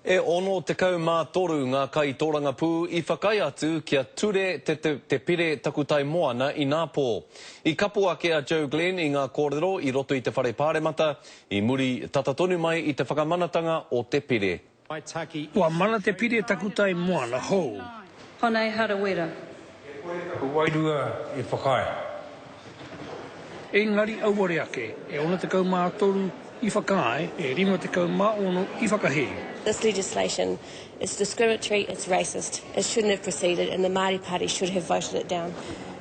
E 63 ngā kaitōrangapū i whakaae atu kia ture te te pire takutai moana inapō. I kapo ake a Joe Glenn i ngā kōrero i roto i te Whare Pāremata i muri tata tonu mai i te whakamanatanga o te pire. Kua mana te pire takutai moana hou. Hone Harawira. E kore taku wairua e whakaae. Engari auare ake, e 63 i whakaae, e 56 i whakahē. This legislation is discriminatory, it's racist, it shouldn't have proceeded and the Māori Party should have voted it down.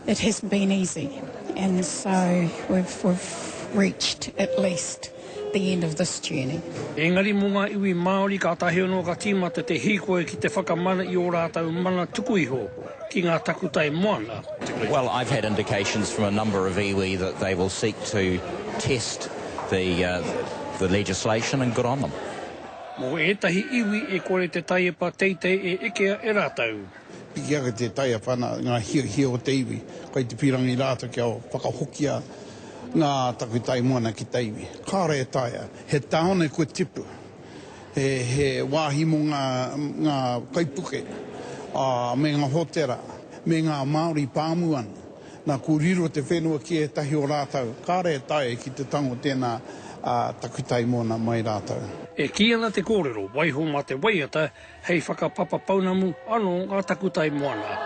It hasn't been easy and so we've, we've reached at least the end of this journey. Engari mō ngā iwi Māori kātahi anō ka tīmata te hīkoi ki te whakamana i ō rātou mana tuku iho ki ngā takutai moana. Well, I've had indications from a number of iwi that they will seek to test the, uh, the legislation and good on them. Mō ētahi iwi e kore te taiepa teitei e ekea e rātou. Piki ake te taiapa nā ngā hiahia o te iwi, kai te pīrangi rātou kia whakahokia ngā takutai moana ki te iwi. Kāore e taea. He tāone kua tipu. He, he wāhi mō ngā, ngā kaipuke, ā, me ngā hōtera, me ngā Māori pāmu ana. Nā, kua riro te whenua ki ētahi o rātou. Kāore e taea ki te tango tēnā, ā, takutai moana mai rātou. E kī ana te kōrero, waiho mā te waiata Hei whakapapa pounamu anō ngā takutai moana.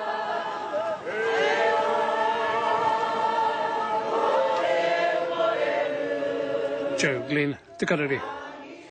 Joe Glenn, Te Karere.